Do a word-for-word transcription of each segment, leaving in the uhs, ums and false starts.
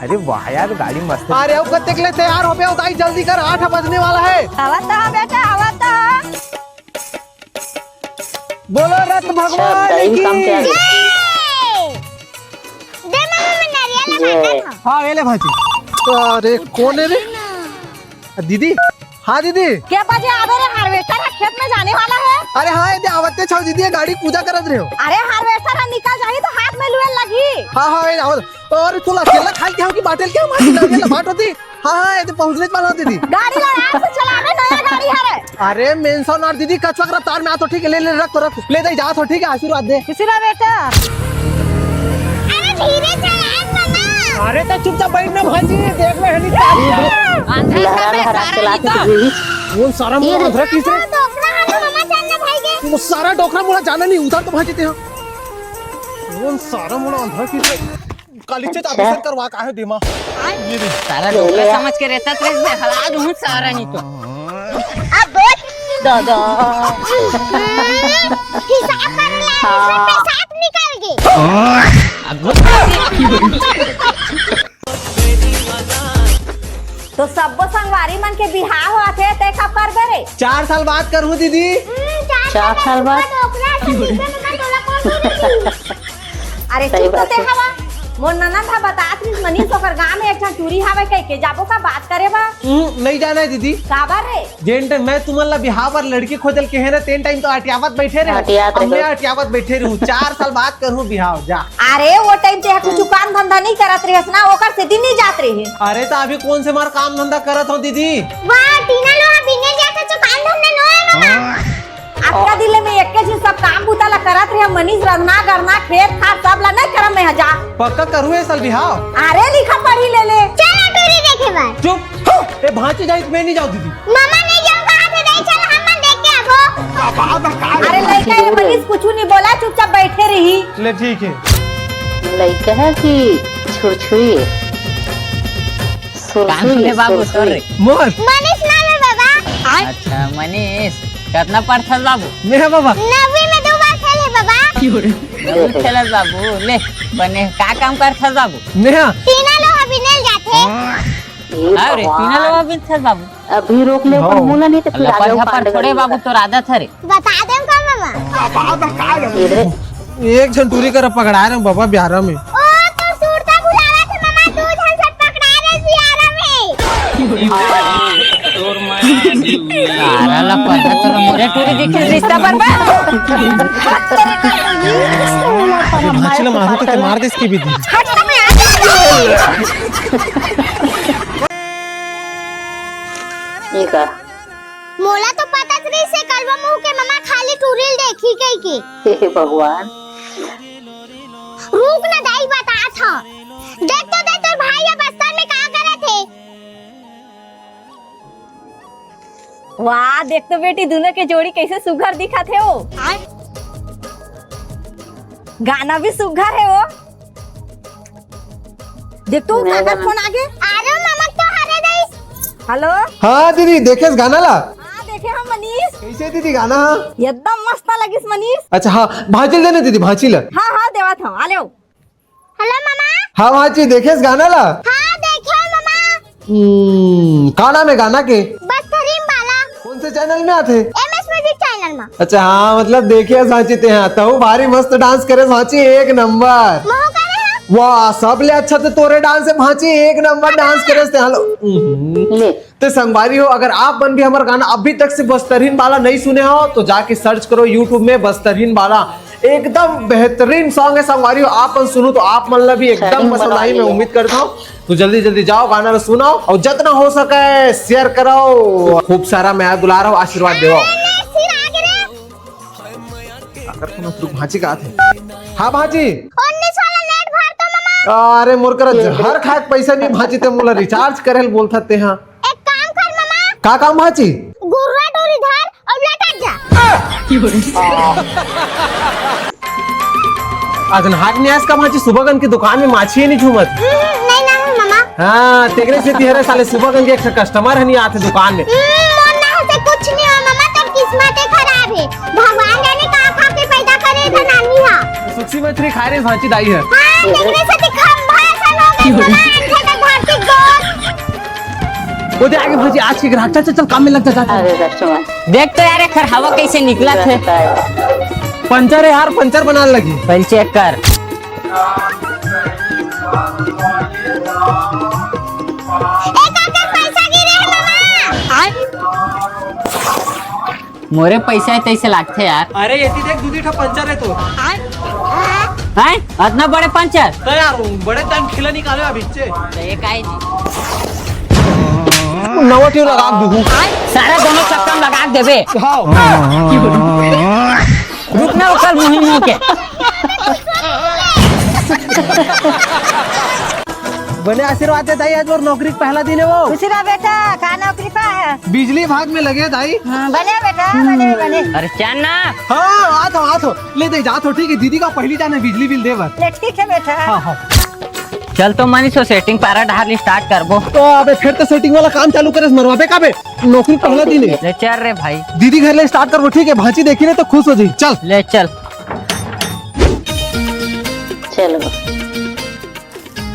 अरे वाह यार, गाड़ी मस्त है। अरे, अब कतेक ले तैयार होबे, दाई, जल्दी कर, आठ बजने वाला है। आवत ह बेटा, आवत ह। बोलो रथ भगवान की। जय। दे मामा, मैं नारियल ला बांटत हूँ। हाँ, ये ले भांची। अरे, कौन है रे? दीदी। हाँ दीदी। के बजे आबे रे, harvester ह खेत में जाने वाला है। अरे हाँ, ये दे आवते छाव दीदी, ये गाड़ी पूजा करत रहे हो। अरे harvester ह निकल जाही तो हाथ में लुए लगी। हाँ हाँ, ये आवत। अरे तोला अकेला खाए के हो कि बांटे ल के हो, मार के गाड़ी ला बांट होती। हाँ हाँ, ये दे पहुँचने वाला हो दीदी। गाड़ी ला आराम से चलावे, नया गाड़ी हरे। अरे मेंशन और दीदी, कछुआ के रफ्तार में आ तो ठीक है, ले ले, रख तो रख, ले दे, जा तो ठीक है, आशीर्वाद दे। खुशी रह बेटा। अरे धीरे चलाए मामा। अरे तो चुपचाप बैठ ना भांजी, देख ले हनी। अंधा लहरा लहरा चलाते तो। वो सारा मोला अंधरा किस रे? डोकरा हाथ मामा चल ना भाई के। वो सारा डोकरा मोला जाना नहीं, उधर तो भांजी ते। वो सारा मोला अंधरा किस रे? काली चेत अच्छा। ऑपरेशन करवा का है देमा। ये दे। सारा डोकरा समझ के रहता तो इसमें हला दूँ सारा नहीं तो। अब बोल। दादा। हिसाब कर ला, हाँ। पेशाब निकल गे। तो सब्बो संगवारी मन के बिहाव होथे, ते कब करबे रे? चार साल बाद करहूँ दीदी। हम्म, चार चार साल साल बाद। बाद ओकरा से नीचे में का तोला कौन बोलेगी? अरे सही चुप तो बात ते है। हवा। मोर ननद ह बतात रहिस मनीष ओकर गांव में एक झन टूरी हावय कहिके, जाबो का बात करे बर? हम्म, नहीं जाना है दीदी। काबर रे? जेन टाइम मैं तुमन ला बिहाव बर लड़की खोजल के है ना, तेन टाइम तो अटियावत बैठे रहे। अटियात अब मैं रहे। अटियावत बैठे रहूं, चार साल बाद करहूं बिहाव, जा। अरे वो टाइम ते कुछ काम धंधा नहीं करत रहिस ना, ओकर सेती नहीं जात रहे। अरे तो अभी कौन से मार काम धंधा करत हो दीदी? वाह, टीना लोहा बिने जात हो तो काम धंधा नो है मामा। अतका दिन ले मैं एके झिन सब काम बूता ला करत रहे, मनीष रंधना गरना खेत खार सब ला नहीं करम मैं ह जा। पक्का करूँ ए साल बिहाव? अरे लिखा पढ़ी ले ले। चल टूरी देखे बर। चुप। ए भांची जाई त मैं नहीं जाऊँ दीदी। मामा नहीं जाऊँ कहा थे, नहीं चल हम मन देख के आबो। अरे लइका ये मनीष कुछ नहीं बोला, चुपचाप बैठे रही। ले ठीक है। लइका है कि छुरछुरी है? काम सुरसुई, ले बाबू, सुरसुई। तोर रे। मोर। मनीष नाम है बाबा। अच्छा, मनीष, कितना पढ़थस बाबू? नेहा बाबा। नवीं में दो बार फेल है बाबा। नवीं फेल है बाबू, ले, बने, का काम करथस बाबू? नेहा। टीना लोहा बिनेल जाथे। हे अरे, भगवान। टीना लोहा बिनथस बाबू। अभी रोक ले, हाँ। ओकर मुंह ला नहीं तो फिर लपट आगे झपट उपाड़ थोड़े देगा। बाबू, तोर आदत हरे। बता देम का मामा? इधर। एक झन टूरी करा पकड़ाए रहे बाबा बिहारा में। ओ, तो सुरता बुलावा थे मामा, दू झन से पकड़ाए रहे बिहारा में। सारा ला पता चलो, मोरे टूरी दिखे रिश्ता पर बा। भांची ला मारू तो के मार दे इसकी भी दीदी। हट तो मैं आ। ये का? मोला तो पता रहिस हे, कलवा मुंह के ममा खाली टूरी ल देखही कहिके। हे भगवान। रुक ना दाई, बतात हंव। देख तो दे, तोर भाई ह बस्तर में का करत हे। वाह, देख तो बेटी, दूनों के जोड़ी कइसे सुघर दिखत हे वो। गाना भी सुघर हे वो। देख तो, काकर फोन आगे। अरे, ममा तो हरे दई। हेलो। हाँ दीदी, देखेस गाना ला? हाँ, देखे हम मनीष। कइसे दीदी गाना हा? एकदम मस्त लगिस मनीष। अच्छा हाँ, भांची ल देना दीदी, भांची ल। हाँ, हाँ, देवत हंव, आ लेव। हेलो ममा। हाँ भांची, देखेस गाना ला? हाँ, देखे ममा। हम्म, का नाम हे गाना के? बस्तरीन बाला। कौन से चैनल में आथे? एमएस म्यूजिक चैनल में। अच्छा, हाँ, मतलब देखे भांची ते, हाँ, तहू भारी मस्त डांस करे भांची, एक नंबर। मोहो करे हाँ। वाह, सबले अच्छा तो तोरे डांस हे भांची, एक नंबर डांस करे ते। हेलो। हम्म। ले। तो संगवारी हो, अगर आप मन भी हमर गाना अभी तक से बस्तरहीन बाला नहीं सुने हो तो जाके सर्च करो YouTube में बस्तरहीन बाला। एकदम बेहतरीन सॉन्ग हे संगवारी हो, आप मन सुनो तो आप मन ला भी एकदम पसंद आही, मैं उम्मीद करता हूँ। तो जल्दी जल्दी जाओ, गाना ला सुनाओ और जतना हो सके शेयर कराओ। खूब सारा मया दुलार हो, आशीर्वाद देवो। अगर तुम शुरू भांची का थे। हाँ भांची। उन्नीस वाला नेट भर तो ममा। अरे मोर करा जहर खाए के पैसा नहीं भांची, ते मोला रिचार्ज करे ल बोलथस ते हाँ। एक काम कर ममा। का काम भांची? गुर्रा डोरी धर और लटक जा। आज नहाक नहीं आस का भांची, सुबह गन की दुकान में माछी नहीं झूमत। हम्म, नहीं ना ममा। हाँ, तेकरे सेती हरे साले सुबह गन के एक ठो कस्टमर ह नहीं आथे दुकान में। हम्म, मोर ना होते कुछ नहीं हो ममा, तोर किस्मत ही खराब हे। भगवान जाने का खा के पैदा करे था नानी हा। सुखसी मछली खाए रे भांची दाई ह। हाँ, तेकरे सेती खंभा सन हो गए ममा, अंधे वो दे आगे भाजी, आज के ग्राहक। चल, चल, चल, काम में लग जा, जा, जा। अरे रचवा। देख तो यार, एखर हवा कैसे निकलत हे। पंचर है यार, पंचर बनाने लगी। पहले चेक कर। ए काका, पैसा गिरे हे मामा। मोरे पैसा हे तैसे लागथे यार। अरे एती देख, दू दी ठा पंचर हे तो। हैं? अतना बड़े पंचर? तो यार, बड़े दान खिला निकाले अभी से। तो ये काहे जी? नवा ट्यूब लगा दूँ। सारा दोनों चक्कर लगा देबे। हाँ। रुकना ओकर मुहिम हो के। बने आशीर्वाद दे दाई, आज मोर नौकरी के पहला दिन हे वो। खुशी रह बेटा, का नौकरी पा हे? बिजली विभाग में लगे दाई। हाँ, बने बेटा, बने, बने। अरे चल ना। हाँ, आत हो, आत हो। ले दे, जात हो, ठीक हे। दीदी का पहली जाने बिजली बिल दे बर। ले ठीक हे बेटा। हाँ, हाँ। चल तो मनीष, वो सेटिंग पारा डहार ले start करबो। तो अबे फिर तो सेटिंग वाला काम चालू करे मरवा बे का बे? नौकरी पहला दिन हे। ले चल रे भाई। दीदी घर ले start करबो, ठीक हे? भांची देखी ना तो खुश हो जाई। चल। ले चल। चलो।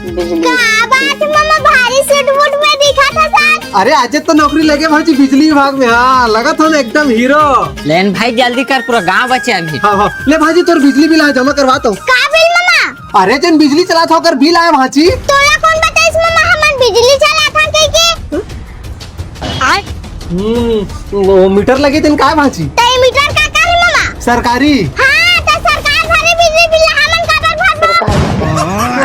बिजली। का बात हे मामा, भारी सूट वूट में दिखत हस आज। अरे आज तो नौकरी लगे भांची बिजली विभाग में। हाँ, लगत हो ना एकदम हीरो। लेन भाई जल्दी कर, पूरा गांव बचे अभी। हाँ, हाँ। ले भांची तोर बिजली बिल आय, जमा करवा तो। का बिल मामा? अरे जेन बिजली चलात हस ओकर बिल आय भांची। तोला कोन बताइस मामा हमन बिजली चलात हन कहि के? आय। हम्म, वो मीटर लगे तेन काय भांची? त ये मीटर का का हे मामा? सरकारी। हाँ, त सरकार भरे बिजली बिल ला हमन काबर भरबो?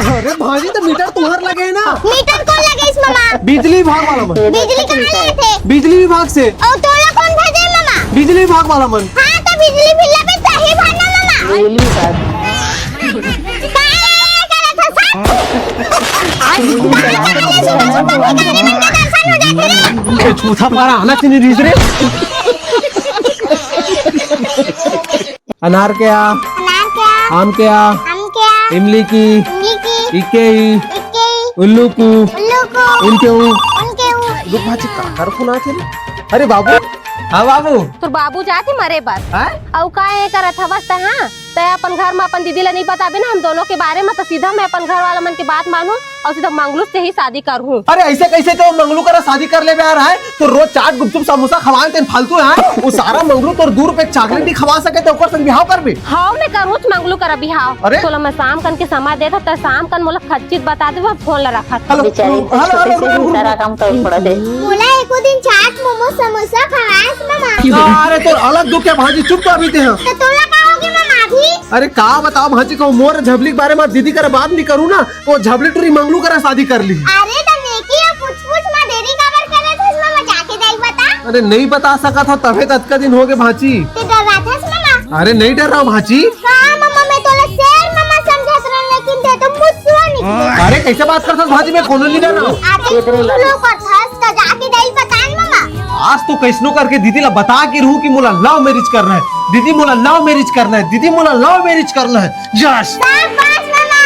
अरे भांची, त मीटर तुंहर लगे हे ना। मीटर कोन लगाइस मामा? बिजली विभाग वाला मन। बिजली कहाँ ले आथे? बिजली विभाग से। अउ तोला कोन भेजे मामा? बिजली विभाग वाला मन। हाँ, त बिजली बिल ला भी तहीं भरना मामा। बिजली विभाग। काय करत हस? आज का करत हस? सुबह सुबह भिखारी मन के दर्शन हो जाथे रे। ये चूथा पारा आना चाहिए रीस रे। अनार के आ, अनार के आ, आम के आ, आम के आ, इमली की, इमली की, इके ई, इके ई, उल्लू कू, उल्लू कू, उनके ऊ, उनके ऊ। रुक भांची, काकर फोन आथे रे? अरे बाबू, हाँ बाबू। तोर बाबू जाथे मरे बर। हाँ? अउ का ये करत हवस तैं, हाँ? तैं अपन घर म अपन दीदी ला नइ बताबे ना हम दोनों के बारे म, त सीधा मैं अपन घर वाला मन के बात मानहूँ अउ सीधा मंगलू से ही शादी करहूँ। अरे अइसे कइसे तैं मंगलू करा शादी कर लेबे यार, हैं? तोर रोज चाट गुपचुप समोसा खवाए तेन फालतू हे, हैं? वो सारा मंगलू तोर दू रुपए के चॉकलेट नइ खवा सके त ओकर संग बिहाव करबे? हाँ, मैं करहूँ मंगलू करा बिहाव। अरे? तोला मैं शाम कन के समय देथँव, तैं शाम कन मोला खच्चित बता देबे, फोन ला रखत हँव। हेलो, बेचारी हेलो, हेलो, कइसे हेलो, भी हेलो। सारा काम करना पड़त हे। मोला एको दिन चाट, मोमो, समोसा खवाएस मामा। अरे तोर अलग दुख हे भांची, चुप तो अभी तैं। त तोला का होगे मामा अभी? अरे का बतावँव भांची, कहूँ मोर झबली के बारे म दीदी करा बात नइ करहूँ ना, त वो झबली टूरी मंगलू करा शादी कर लिही। अरे त नेकी अउ पूछ पूछ म देरी काबर करत हस मामा, जाके दाई बता। अरे नइ बता सकत हँव, तभे त अतका दिन होगे भांची। तैं डर्राथस मामा? अरे नइ डर्रावँव भांची। हाँ मामा, मैं तोला शेर मामा समझत रहेंव, लेकिन तैं तो मुसवा निकले। अरे कइसे बात करथस भांची, मैं कोनो नइ डर्रावँव। अरे तू लोग करथस त जाके दाई बता न मामा। आज तो कइसनो करके दीदी ला बता के रहूँ कि मोला love marriage करना हे। दीदी मोला love marriage करना हे, दीदी मोला love marriage करना हे। यस। शाबाश मामा।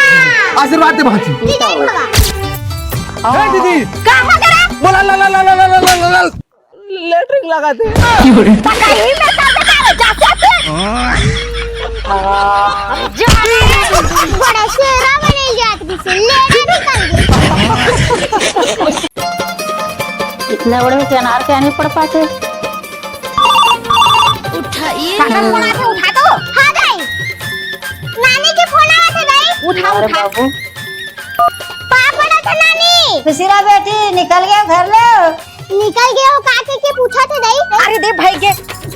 आशीर्वाद दे भांची। विजय भवा। हे दीदी। का हो गया? मोला ला, ला, ला, ला। लेटरिन लगा दे। पता ही मैं सब बता रहा, जा, जा, जा। जा, बड़ा शेरा बने जात भी से, लेटरिन निकल गई। इतना बड़े होके अनार के आने पड़ पाते। उठाइए। काकर फोन आथे, उठा तो। हाँ दाई, नानी के फोन आवत हे दाई। उठा, अरे उठा। बाबू। पाँव पड़त हँव नानी। खुशी रह बेटी, निकल गेव घर ले। निकल गेव का कहिके पूछत हे दाई। अरे दे भाई के।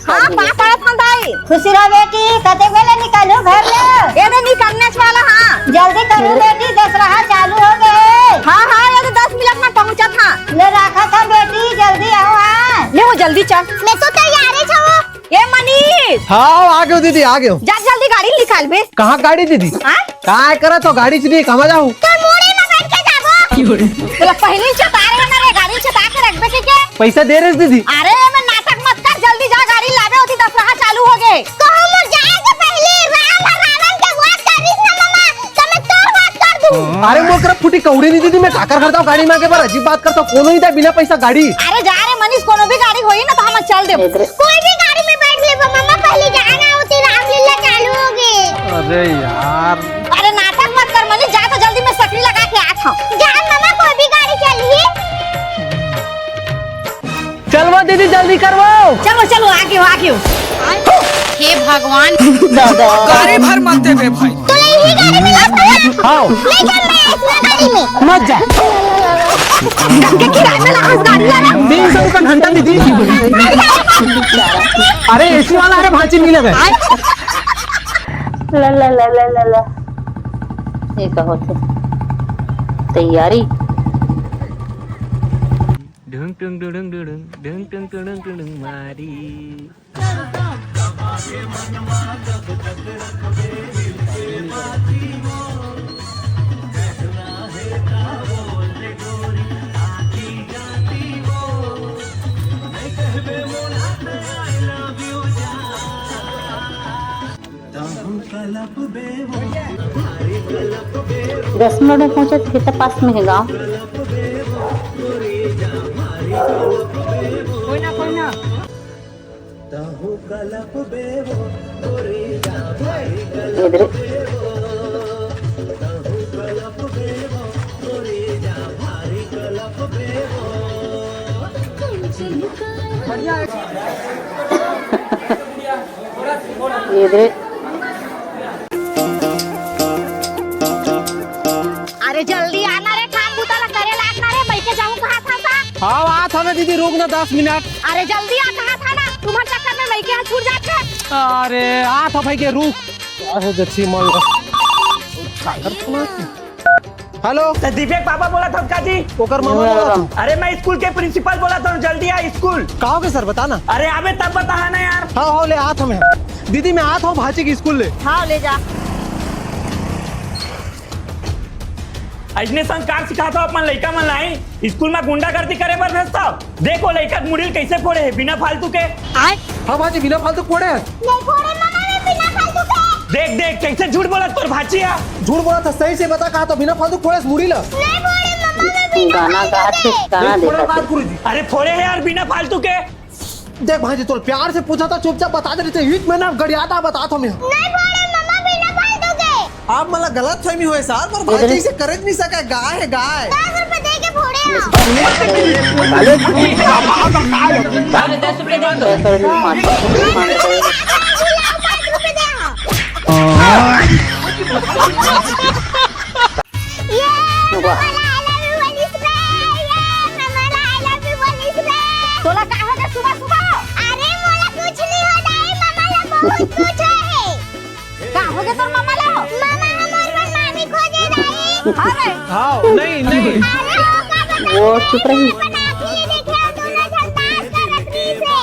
हाँ, पाँव पड़त हँव दाई। खुशी रह बेटी, कते बेले निकलहू घर ले। ए दे निकलनेच वाला हँव। जल्दी करहू बेटी, दसरहा चालू होगे। हाँ, हाँ, ए दे दस मिनट म पहुँचत हँव। ले राखत हँव बेटी, जल्दी आव, हाँ। ले वो जल्दी चल। मैं तो तैयार हँव। ए मनीष। हाँ, आ गेव दीदी, आ गेव। जा जल्दी गाड़ी निकाल बे। कहाँ गाड़ी दीदी? हाँ? काय करत हव, गाड़ी च नइ हे, कहाँ जाहूँ? तोर मुड़ी म बैठ के जाबो। तोला पहिली चेता रहे ना रे, गाड़ी चेता के रखबे के के? पैसा दे रहे दीदी। अरे मैं नाटक मत कर, जल्दी जा गाड़ी लाबे, ओती दसरहा चालू होगे। कहूँ मोर जाए के पहिली राम ह रावण के वध कर दिस ना मामा, त मैं तोर वध कर दूँ। अरे मोर करा फूटी कौड़ी नइ दीदी, मैं काकर घर जाँव गाड़ी माँगे बर, अजीब बात करत हव, कोनो नइ दे बिना पैसा गाड़ी। अरे जा रे मनीष, कोनो भी गाड़ी होही ना त हमन चल देबो। कोई भी गाड़ी में बैठ लेबो मामा, पहिली जाना होती रामलीला चालू होगे। अरे यार। अरे नाटक मत कर मनीष, जा तो जल्दी मैं सकरी लगा के आत हँव। जा मामा, कोई भी गाड़ी चलही। दीदी, जल्दी करवाओ। चलो, चलो, आगे हो, आगे हो। हे भगवान। गाड़ी भर मत देबे भाई। तो यही गाड़ी में लाओ ना। हाँ। ले चल रहे हैं इतना गाड़ी में। मत जा। गंगे की रात में लाओ गाड़ी वाला। तीन सौ रुपया घंटा दीदी। अरे, एसी वाला है, भांची मिले गए। ला, ला, ला, ला, ला, ला। ये का होथे? तैयारी। ढुंग टुंग डुडुंग डुडुंग, ढुंग टुंग टुडुंग टुडुंग मारी। दस मिनट में पहुंचे थे, तो पास में है गांव। कोई ना, कोई ना। इधर। ये दे। अरे जल्दी आना रे, काम बुता ला करे लागना रे, मैं के जाऊं कहाँ था सा? हाँ, आत हवे दीदी, रुक ना दस मिनट। अरे जल्दी आ, कहाँ था ना, तुम्हारे चक्कर में मैं के यहाँ छूट जाते। अरे आत हवे के, रुक। का हो जच्छी मन का? का करत ना? हेलो। तो दिव्या के पापा बोलत हव का जी? ओकर मामा बोलत हव। अरे मैं स्कूल के प्रिंसिपल बोलत हव, जल्दी आ स्कूल। का हो गे सर, बता ना। अरे अबे तब बता ना यार। हाँ, हाँ, ले आत हवे। दीदी मैं आत हव भांची के स्कूल ले। हाँ, ले जा। अइसने संस्कार सिखात हव अपन लइका मन ला, स्कूल में गुंडागर्दी करे बर भेजत हव। देखो लइका के मुड़ी ल कइसे फोड़े हे बिना फालतू के। आय। हाँ भांची, बिना फालतू के फोड़े हे। नहीं फोड़े मामा, मैं बिना फालतू के। देख देख कइसे झूठ बोलत तोर भांची हे। झूठ बोलत हे, सही से बता का तो बिना फालतू के फोड़े हे मुड़ी ल। नहीं फोड़े मामा, मैं बिना गाना गात हे, गाना देखत हे। अरे फोड़े हे यार बिना फालतू के। देख भांची, तोला प्यार से पूछत हव, चुपचाप बता दे, नहीं तो हित में ना गड़ियात हव, बतात हव मैं। नहीं फोड़े मामा, बिना फालतू के। आप मन ला गलतफहमी होय सर, पर भांची इसे करे नहीं सके, गाय हे गाय। दस रुपए दे के फोड़े हव। अरे दस रुपए दे। दस रुपए मार। पाँच रुपए दे हव। ये वाह। मामा ला I love you बोलिस रे, ये मामा ला I love you बोलिस रे। तोला का हो गे सुबह सुबह? अरे मोला कुछ नहीं हो दाई, मामा ला बहुत कुछ हे। का हो गे तोर मामा ला? मामा हमर बर मामी खोजे दाई। हाँ रे। हाँ, नहीं, नहीं। अरे वो का बताऊं वो दाई, चुप रही। अपन आँखी ले देखे हव, दोनों झन dance करत रहिस हे।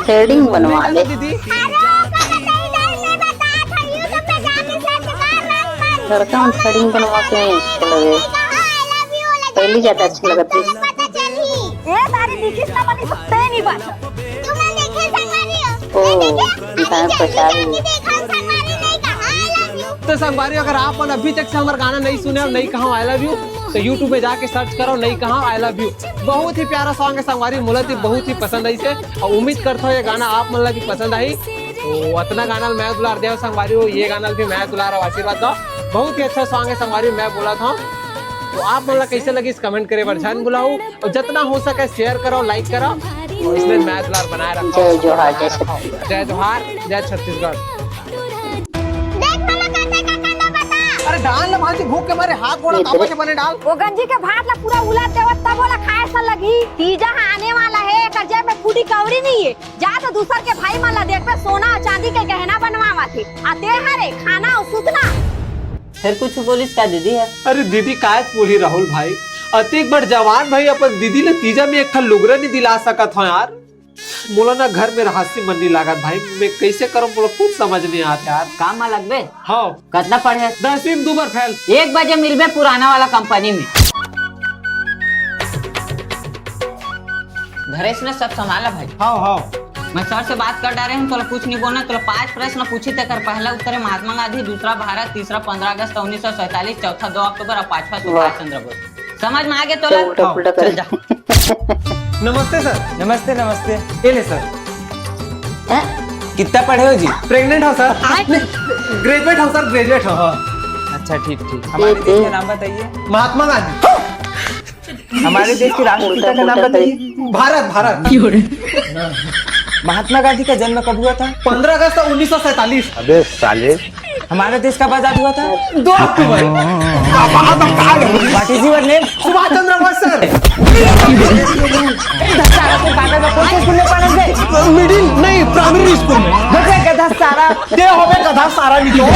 Threading बनवा ले। दीदी। अरे, ओकर तो इधर से बता था, YouTube पे जाके search कर रहा था। लड़का मन threading बनवा के अच्छा लगे। पहली ज्यादा अच्छा लगत रहिस। पता चली। ए, सारी दिखिस ना बनी, सुनते नहीं बात। तुमने देखे संगवारी हो? ओ, नहीं देखे? अरे, इंसान जल्दी, पहचान जल्दी ली। देखो, संगवारी नहीं कहा I love you। तो संगवारी, अगर आप मन अभी तक से हमर गाना नहीं सुने हव, नहीं कहा I love you, तो YouTube में जाके search करो, नहीं कहा I love you। बहुत ही प्यारा song हे संगवारी, मोला तो बहुत ही पसंद आइस हे अउ उम्मीद करत हव ये गाना आप मन ला भी पसंद आही। तो अतना गाना ल मया दुलार देव संगवारी हो, ये गाना ल भी मया दुलार अउ आशीर्वाद दव। बहुत ही अच्छा song हे संगवारी, मैं बोलत हव। तो आप मन ला कइसे लगिस comment करे बर झन भुलाहू अउ जतना हो सके share करव, like करव अउ अइसने मया दुलार बनाए रखव। जय जोहार, जय छत्तीसगढ़। जय जोहार, जय छत्तीसगढ़। देख मामा, कइसे का करना बता। अरे डाल ना भांची, भूख के मारे हाथ गोड़ ये कांपत हे, बने डाल। वो गंजी के भात ला पूरा उलट देवत, तब ओला खाए सन लगही। तीजा ह आने वाला हे, एकर जेब में फूटी कौड़ी नहीं हे। जा तो दूसर के भाई मन ला देखबे, सोना अउ चांदी के गहना बनवावत हे। आ ते हरे खाना अउ सुतना। फेर कुछु बोलिस का दीदी ह? अरे दीदी कायच बोलही राहुल भाई, अतेक बड़ जवान भाई अपन दीदी ला तीजा में एक ठन लुगरा नहीं दिला सकत हव यार। मोला ना घर में रहसी मन नहीं लागत भाई, मैं कइसे करव, मोला कुछ समझ नहीं आत यार। काम मा लगबे? हाँ। कतना पढ़े? दसवीं में दू बार fail। एक बजे मिलबे पुराना वाला कंपनी में। धरेश ने सब संभाला भाई। हाँ, हाँ। मैं सर से बात कर डारे हूँ, तोला कुछ नहीं बोलना। तोला पांच प्रश्न पूछी, तेकर पहला उत्तर है महात्मा गांधी, दूसरा भारत, तीसरा पंद्रह अगस्त उन्नीस सौ सैंतालीस, चौथा दो अक्टूबर और पांचवा सुभाष वाह। चंद्र बोस। समझ में आ गे तोला? उल्टा हाँ, पुल्टा चल करे। जा। नमस्ते सर। नमस्ते, नमस्ते। ये ले सर। हैं? कितना पढ़े हो जी? Pregnant हूँ सर। आय। नहीं, graduate हूँ सर, graduate हूँ। हाँ। अच्छा, ठीक, ठीक। हमारे ये देश का नाम बताइए। महात्मा गांधी। हमारे देश के राष्ट्रपिता का नाम बताइए। भारत, भारत। महात्मा गांधी का जन्म कब हुआ था? पंद्रह अगस्त उन्नीस सौ सैंतालीस। अबे साले। हमारे देश कब आजाद हुआ था? दो अक्टूबर। What is your name? Subhash Chandra Bose sir. दस साल से कागज का कौन से स्कूल में पढ़ा गए? मिडिल नहीं, प्राइमरी स्कूल में। बच्चे गधा सारा। दे होवे गधा सारा निकल।